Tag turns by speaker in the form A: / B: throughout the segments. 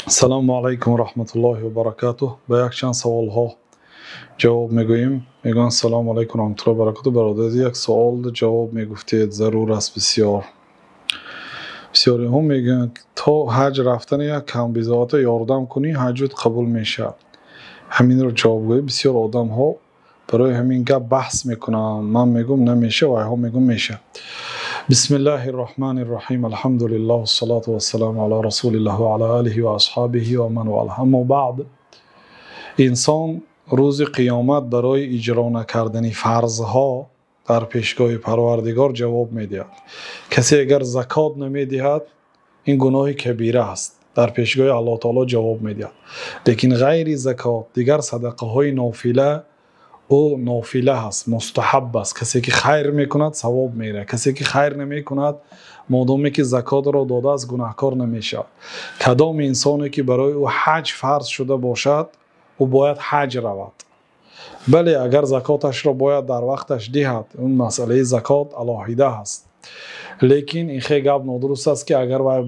A: Ассалому алайкум ва раҳматуллоҳи ва баракатуҳ. Ба якчанд саволҳо ҷавоб мегӯем. Мегӯянд: Ассалому алайкум ва раҳматуллоҳи ва баракатуҳ. Бародар, як савол ҷавоб мегуфтед, зарур аст бисёр. Бисёриҳо мегӯянд, то ҳаҷ рафтан як камбизоата ёрдам кунӣ, ҳаҷут қабул мешавад. Ҳаминро ҷавоб гӯед. Бисёр одамҳо барои ҳамин гап баҳс мекунанд. Ман мегӯям, намешавад, вайҳо мегӯям, мешавад. Бисмиллаҳир роҳманир роҳим. Алҳамдулиллаҳ вассалоту вассаламу ала расулиллаҳ ва ала олиҳи ва асҳобиҳи ва ман валаҳ. Аммо баъд, инсон рӯзи қиёмат барои иҷро накардани фарзҳо дар пешгоҳи Парвардигор ҷавоб медиҳад. Касе агар закот намедиҳад, ин гуноҳи кабира аст, дар пешгоҳи Аллоҳ таоло ҷавоб медиҳад. Лекин ғайри закот дигар садақаҳои нофила, ӯ нофила аст, мустаҳаб аст. Касе ки хайр мекунад, савоб меравад. Касе ки хайр намекунад, модоме ки закотро додааст, гунаҳкор намешавад. Кадом инсоне ки барои ӯ ҳаҷ фарз шуда бошад, ӯ бояд ҳаҷ равад. Бале, агар закоташро бояд дар вақташ диҳад, он масъалаи закот алоҳида аст. Лекин ин хел гап нодуруст аст, ки агар вай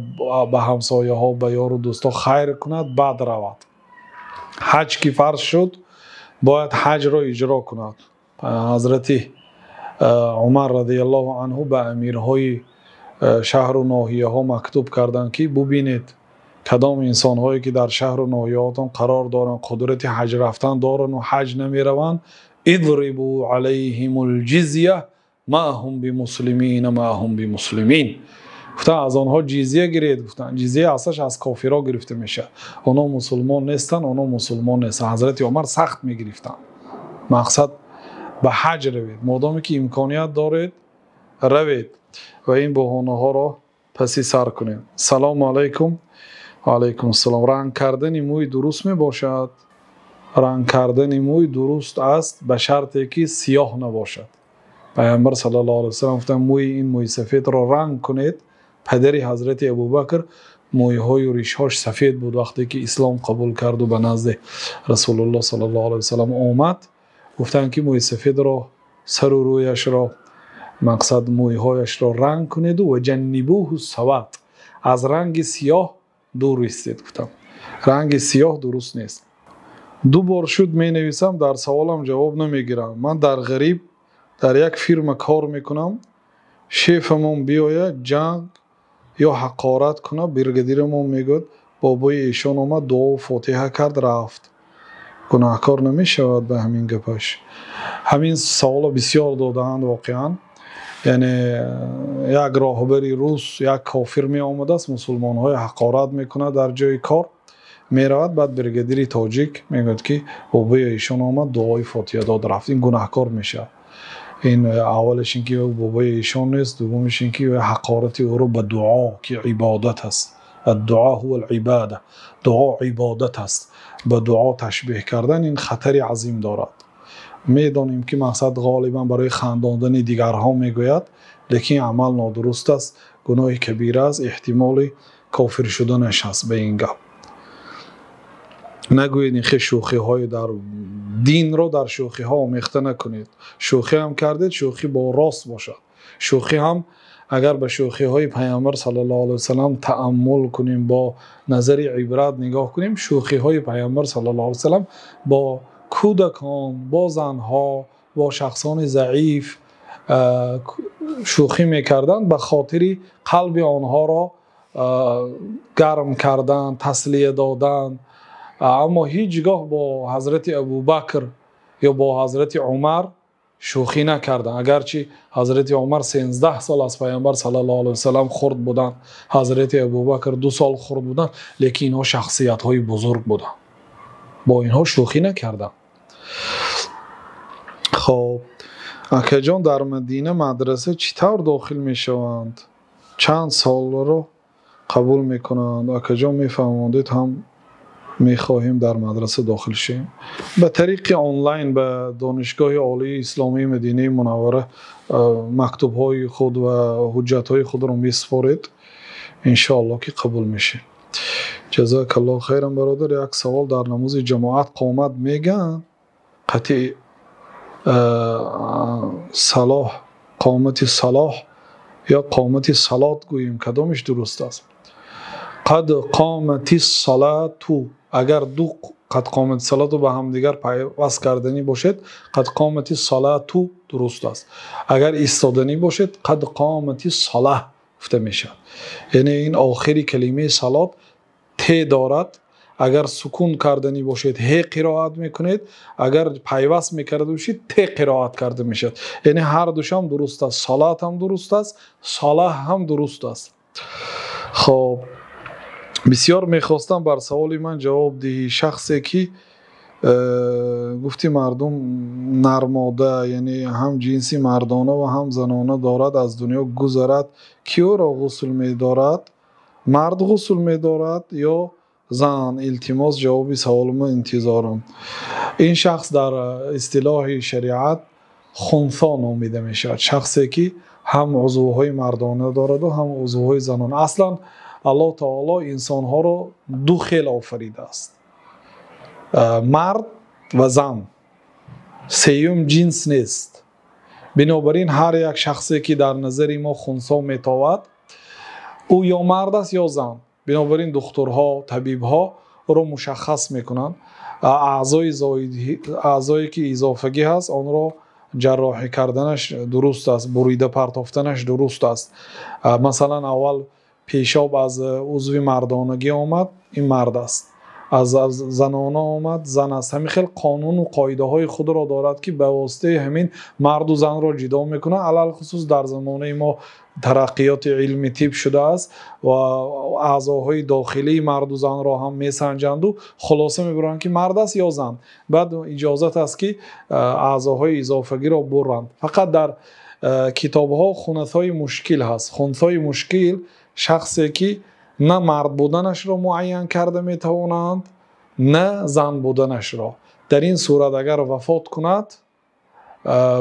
A: ба ҳамсояҳо, ба ёру дӯстҳо хайр кунад, баъд равад. Ҳаҷ ки фарз шуд, бояд ҳаҷро иҷро кунад. Ҳазрати Умар радиаллоҳу анҳу ба амирҳои шаҳру ноҳияҳо мактуб карданд, ки бубинед, кадом инсонҳое ки дар шаҳру ноҳияҳотон қарор доранд, қудрати ҳаҷ рафтан доранд ва ҳаҷ намераванд, идрибу алайҳимул ҷизя ма ҳум бимуслимина ма ҳум бимуслимин. Гуфтанд, аз онҳо ҷизя гиред. Гуфтанд, ҷизя аслаш аз кофирҳо гирифта мешавад. Онҳо мусулмон нестанд, онҳо мусулмон нестанд. Ҳазрати Умар сахт мегирифтанд. Мақсад, ба ҳаҷ равед, модоме ки имконият доред, равед ва ин баҳонаҳоро паси сар кунед. Салому алайкум. Ва алайкум ассалом. Ранг кардани мӯй дуруст мебошад? Ранг кардани мӯй дуруст аст, ба шарте ки сиёҳ набошад. Пайғамбар саллаллоҳу алайҳи васаллам гуфтанд, мӯи ин мӯи сафедро ранг кунед. Падари ҳазрати Абубакр мӯйҳою ришҳош сафед буд. Вақте ки ислом қабул карду ба назди Расулуллоҳ саллаллоҳу алайҳи васаллам омад, гуфтанд, ки мӯи сафедро, сару рӯяшро, мақсад, мӯйҳояшро ранг кунеду ва ҷаннибуҳу савад, аз ранги сиёҳ дур истед. Гуфтам, ранги сиёҳ дуруст нест. Ду бор шуд менависам, дар саволам ҷавоб намегирам. Ман дар ғариб дар як фирма кор мекунам. Шефамон биёяд, ҷанг ё ҳақорат кунад, бригадирамон мегӯяд, бобои эшон омад, дуову фотиҳа кард, рафт. Гунаҳкор намешавад ба ҳамин гапаш? Ҳамин саволо бисёр додаанд воқеан. Яъне як роҳбари рус, як кофир меомадааст, мусулмонҳои ҳақорат мекунад дар ҷои кор, меравад, баъд бригадири тоҷик мегӯяд, ки бобои эшон омад, дуои фотиҳа дод, рафт. Ин гунаҳкор мешавад. Ин аввалаш ин ки бобои эшон нест, дуввумаш ин ки ҳақорати ӯро ба дуо, ки ибодат аст, аддуо ҳува алибода, дуо ибодат аст, ба дуо ташбеҳ кардан ин хатари азим дорад. Медонем, ки мақсад ғолибан барои хандондани дигарҳо мегӯяд, лекин амал нодуруст аст, гуноҳи кабира аст, эҳтимоли кофир шуданаш ҳаст. Ба ин гап нагӯед. Ин хел шӯхиҳои дар динро дар шӯхиҳо омехта накунед. Шӯхӣ ҳам кардед, шӯхӣ бо рост бошад. Шӯхӣ ҳам, агар ба шӯхиҳои Пайғамбар саллаллоҳу алайҳи васаллам тааммул кунем, бо назари ибрат нигоҳ кунем, шӯхиҳои Пайғамбар саллаллоҳу алайҳи васаллам бо кӯдакон, бо занҳо, бо шахсони заиф шӯхӣ мекарданд ба хотири қалби онҳоро гарм кардан, таслия додан. Аммо ҳеҷ гоҳ бо ҳазрати Абубакр ё бо ҳазрати Умар шӯхӣ накарданд. Агарчи ҳазрати Умар 13 сол аз Пайғамбар саллаллоҳу алайҳи васаллам хурд буданд, ҳазрати Абубакр 2 сол хурд буданд, лекин инҳо шахсиятҳои бузург буданд, бо инҳо шӯхӣ накарданд. Хоб, акаҷон, дар Мадина мадраса чӣ тавр дохил мешаванд? Чанд солро қабул мекунанд? Акаҷон, мефаҳмондед, ҳам мехоҳем дар мадраса дохил шавем. Ба тариқи онлайн ба Донишгоҳи Олии Исломии Мадинаи Мунаввара мактубҳои худ ва ҳуҷҷатҳои худро месупоред, иншоаллоҳ ки қабул мешавед. Ҷазакаллоҳу хайран. Бародар, як савол: дар намози ҷамоат қомат мегӯянд, қатъи салоҳ, қомати салоҳ ё қомати салот гӯем, кадомиш дуруст аст? Қад қомати салату, агар ду қад қомати салату ба ҳамдигар пайваст карданӣ бошед, қад қомати салату дуруст аст. Агар истоданӣ бошед, қад қомати салаҳ гуфта мешавад. Яъне ин охири калимаи салот те дорад. Агар сукун карданӣ бошед, ҳе қироат мекунед. Агар пайваст мекарда бошед, те қироат карда мешавад. Яъне ҳар душам дуруст аст. Салат ҳам дуруст аст, салаҳ ҳам дуруст аст. Хоб, бисёр мехостам бар саволи ман ҷавоб диҳӣ. Шахсе ки гуфти мардум нармода, яъне ҳам ҷинси мардона ва ҳам занона дорад, аз дунё гузарад, ки ӯро ғусл медорад? Мард ғусл медорад ё зан? Илтимос, ҷавоби саволимо интизорам. Ин шахс дар истилоҳи шариат хунсо номида мешавад. Шахсе ки ҳам узвҳои мардона дорад ва ҳам узвҳои занона. Аслан Аллоҳ таоло инсонҳоро ду хел офаридааст: мард ва зан. Сеюм ҷинс нест. Бинобар ин ҳар як шахсе ки дар назари мо хунсо метовад, ӯ ё мард аст ё зан. Бинобар ин духтурҳо, табибҳо ӯро мушаххас мекунанд. Аъзое ки изофагӣ ҳаст, онро ҷарроҳӣ карданаш дуруст аст, бурида партофтанаш дуруст аст. Масалан, аввал пешоб аз узви мардонагӣ омад, ин мард аст. Аз занона омад, зан аст. Ҳамин хел қонуну қоидаҳои худро дорад, ки ба воситаи ҳамин марду занро ҷудо мекунад. Алалхусус дар замонаи мо тараққиёти илми тиб шудааст ва аъзоҳои дохилии марду занро ҳам месанҷанду хулоса мебаранд, ки мард аст ё зан. Баъд иҷозат аст, ки аъзоҳои изофагиро буранд. Фақат дар китобҳо хунасҳои мушкил ҳаст. Хунсҳои мушкил шахсе ки на мард буданашро муайян карда метавонанд, на зан буданашро. Дар ин сурат агар вафот кунад,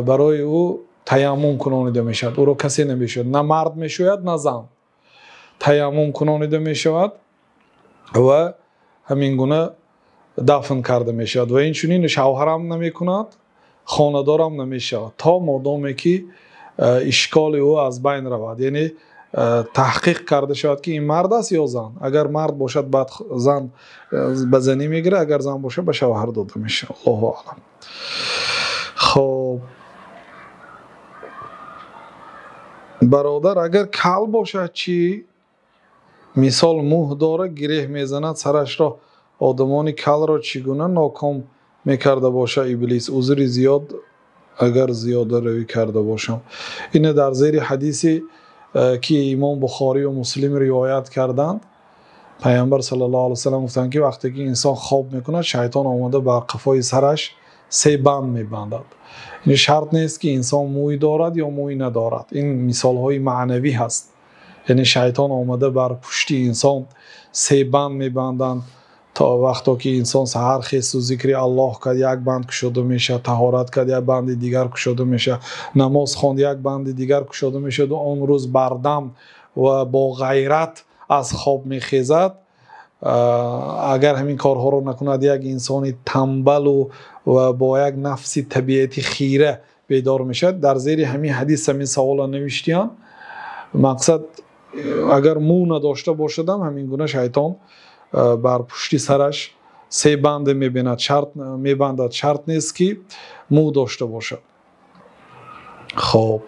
A: барои ӯ таяммум кунонида мешавад. Ӯро касе намешӯяд, на мард мешӯяд, на зан. Таяммум кунонида мешавад ва ҳамин гуна дафн карда мешавад. Ва инчунин шавҳарам намекунад, хонадорам намешавад, то модоме ки ишколи ӯ аз байн равад. Яъне таҳқиқ карда шавад, ки ин мард аст ё зан. Агар мард бошад, баъд зан ба занӣ мегирад, агар зан бошад, ба шавҳар дода мешавад. Аллоҳу аълам. Хоб, бародар, агар кал бошад чӣ? Мисол мӯҳ дора, гиреҳ мезанад сарашро. Одамони калро чӣ гуна ноком мекарда бошад Иблис? Узри зиёд агар зиёдаравӣ карда бошам. Ина дар зери ҳадиси ки имом Бухорӣ ва Муслим ривоят карданд, Пайғамбар саллаллоҳу алайҳи васаллам гуфтанд, ки вақте ки инсон хоб мекунад, шайтон омада бар қафои сараш се банд мебандад. Ин шарт нест, ки инсон мӯй дорад ё мӯй надорад. Ин мисолҳои маънавӣ ҳаст. Яъне шайтон омада бар пушти инсон се банд мебанданд, то вақто ки инсон саҳар хесту зикри Аллоҳ кард, як банд кушода мешавад, таҳорат кард, як банди дигар кушода мешавад, намоз хонд, як банди дигар кушода мешавад. Он рӯз бардам ва бо ғайрат аз хоб мехезад. Агар ҳамин корҳоро накунад, як инсони тамбалу ва бо як нафси табиати хира бедор мешавад. Дар зери ҳамин ҳадис ҳамин саволро навиштиянд. Мақсад, агар мӯ надошта бошадам, ҳамин гуна шайтон бар пушти сараш се банде мебинад, шарт мебандад. Шарт нест, ки мӯ дошта бошад. Хоб,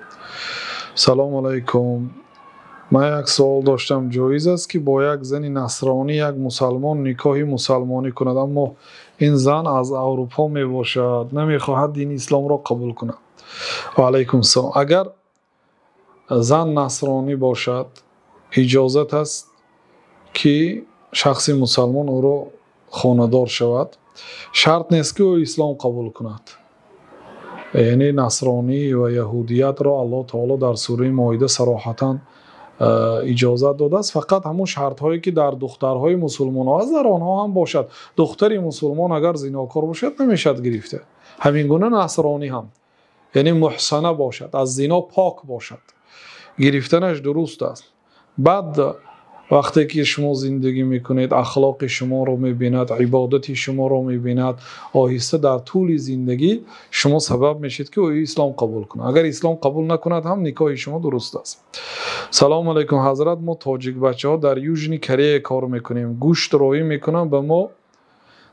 A: салому алайкум. Ман як савол доштам. Ҷоиз аст, ки бо як зани насронӣ як мусалмон никоҳи мусалмонӣ кунад, аммо ин зан аз Аврупо мебошад, намехоҳад дини исломро қабул кунад? Ва алайкум салом. Агар зан насронӣ бошад, иҷозат аст, ки шахси мусалмон ӯро хонадор шавад. Шарт нест, ки ӯ ислом қабул кунад. Яъне насронӣ ва яҳудиятро Аллоҳ таоло дар сураи Моида сароҳатан иҷозат додааст. Фақат ҳамон шартҳое, ки дар духтарҳои мусулмонҳо аст, дар онҳо ҳам бошад. Духтари мусулмон агар зинокор бошад, намешавад гирифта. Ҳамин гуна насронӣ ҳам, яъне муҳсана бошад, аз зино пок бошад, гирифтанаш дуруст аст. Баъд Вақте ки шумо зиндагӣ мекунед, ахлоқи шуморо мебинад, ибодати шуморо мебинад, оҳиста дар тӯли зиндагӣ шумо сабаб мешавед, ки ӯ ислом қабул кунад. Агар ислом қабул накунад ҳам никоҳи шумо дуруст аст. Салом алайкум ҳазрат, мо тоҷик бачаҳо дар Южный Корея кор мекунем. Гӯшт роӣ мекунанд ба мо,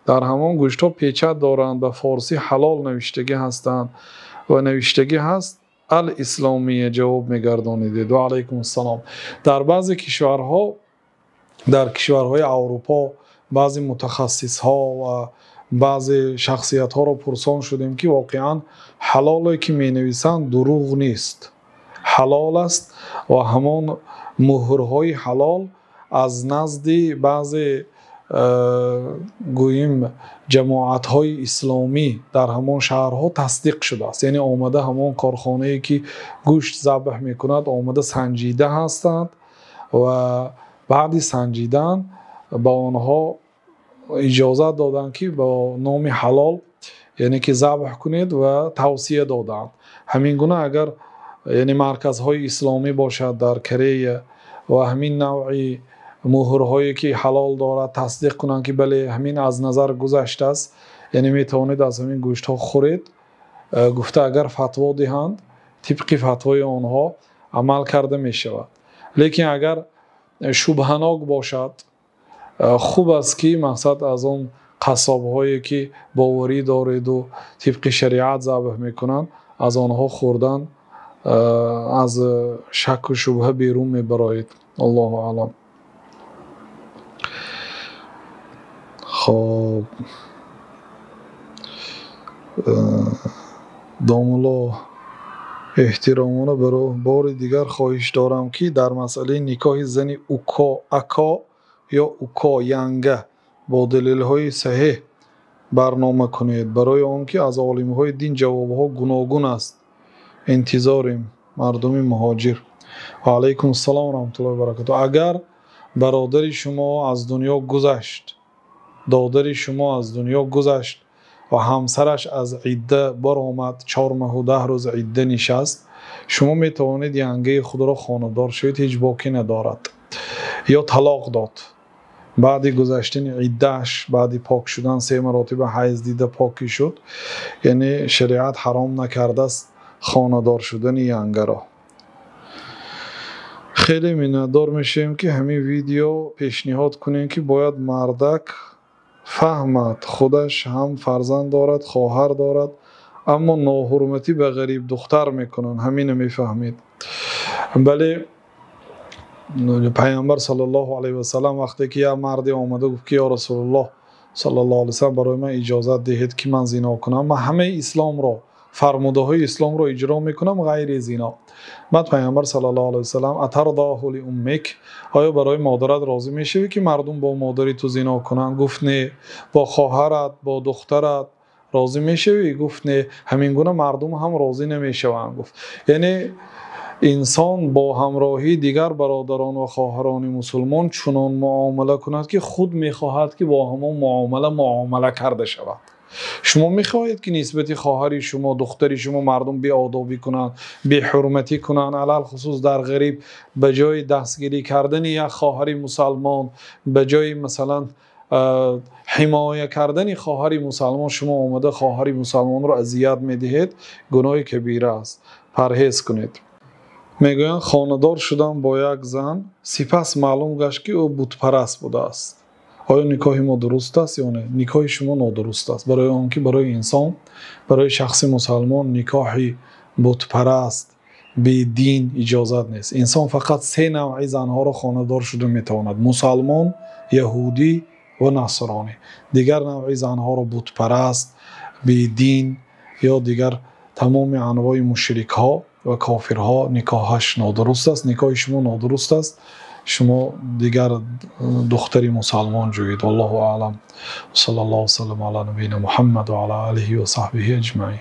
A: дар ҳамон гӯштҳо печат доранд, ба форсӣ ҳалол навиштагӣ ҳастанд ва навиштагӣ ҳаст ал-исломия. Ҷавоб мегардонидед. Ва алайкум ассалом. Дар баъзе кишварҳо, дар кишварҳои Аврупо баъзе мутахассисҳо ва баъзе шахсиятҳоро пурсон шудем, ки воқеан ҳалоле ки менависанд дурӯғ нест, ҳалол аст ва ҳамон муҳрҳои ҳалол аз назди баъзе гӯем ҷамоатҳои исломӣ дар ҳамон шаҳрҳо тасдиқ шудааст. Яъне омада ҳамон корхонае ки гӯшт забҳ мекунад, омада санҷида ҳастанд ва баъди санҷидан ба онҳо иҷозат доданд, ки бо номи ҳалол, яъне ки забҳ кунед, ва тавсия доданд. Ҳамин гуна агар яъне марказҳои исломӣ бошад дар Корея ва ҳамин навъи муҳрҳое ки ҳалол дорад тасдиқ кунанд, ки бале, ҳамин аз назар гузаштааст, яъне метавонед аз ҳамин гӯштҳо хӯред, гуфта агар фатво диҳанд, тибқи фатвои онҳо амал карда мешавад. Лекин агар шубҳанок бошад, хуб аст, ки мақсад аз он қассобҳое ки боварӣ дореду тибқи шариат забҳ мекунанд, аз онҳо хӯрдан аз шакку шубҳа берун мебароед. Аллоҳу аълам. Хоб, домулло, эҳтиромона бори дигар хоҳиш дорам, ки дар масъалаи никоҳи зани уко, ако ё уко янга бо далелҳои саҳеҳ барнома кунед, барои он ки аз олимҳои дин ҷавобҳо гуногун аст. Интизорем, мардуми муҳоҷир. Ва алайкум ассалом ва раҳматуллоҳи ва баракатуҳ. Агар бародари шумо аз дунё гузашт, додари шумо аз дунё гузашт ва ҳамсараш аз идда баромад, 4 моҳу 10 рӯз идда нишаст, шумо метавонед янгаи худро хонадор шавед, ҳеҷ боке надорад. Ё талоқ дод, баъди гузаштани иддааш, баъди пок шудан, 3 маротиба ҳайз дида покӣ шуд, яъне шариат ҳаром накардааст хонадор шудани янгаро. Хеле миннатдор мешавем, ки ҳамин видео пешниҳод кунем, ки бояд мардак фаҳмад, худаш ҳам фарзанд дорад, хоҳар дорад, аммо ноҳурматӣ ба ғариб духтар мекунанд. Ҳамина мефаҳмед. Бале, пайғамбар саллаллоҳу алайҳи васаллам вақте ки як марде омада гуфт, ки ё Расулуллоҳ саллаллоҳу алайҳи васаллам, барои ман иҷозат диҳед, ки ман зино кунам, ман ҳамаи исломро, фармудаҳои исломро иҷро мекунам ғайри зино. Баъд пайғамбар саллаллоҳу алайҳи васаллам атардоҳу ли уммик, оё барои модарат розӣ мешавӣ, ки мардум бо модари ту зино кунанд? Гуфт не. Бо хоҳарат, бо духтарат розӣ мешавӣ? Гуфт не. Ҳамин гуна мардум ҳам розӣ намешаванд, гуфт. Яъне инсон бо ҳамроҳии дигар бародарон ва хоҳарони мусулмон чунон муомила кунад, ки худ мехоҳад, ки бо ҳамон муомила карда шавад. Шумо мехоҳед, ки нисбати хоҳари шумо, духтари шумо мардум беодобӣ кунанд, беҳурматӣ кунанд, алалхусус дар ғариб, ба ҷои дастгирӣ кардани як хоҳари мусалмон, ба ҷои масалан ҳимоя кардани хоҳари мусалмон, шумо омада хоҳари мусалмонро азият медиҳед, гуноҳи кабира аст. Парҳез кунед. Мегӯянд хонадор шудам бо як зан, сипас маълум гашт, ки ӯ бутпараст будааст. Оё никоҳи мо дуруст аст ё не? Никоҳи шумо нодуруст аст, барои он ки барои инсон, барои шахси мусалмон никоҳи бутпараст, бедин иҷозат нест. Инсон фақат 3 навъи занҳоро хонадор шуда метавонад: мусалмон, яҳудӣ ва насронӣ. Дигар навъи занҳоро бутпараст, бедин ё дигар тамоми анвои мушрикҳо ва кофирҳо никоҳаш нодуруст аст. Никоҳи шумо нодуруст аст. Шумо дигар духтари мусалмон ҷӯед. Валлоҳу аълам. Саллаллоҳу васаллам ала набийина Муҳаммад ва ала олиҳи ва саҳбиҳи аҷмаин.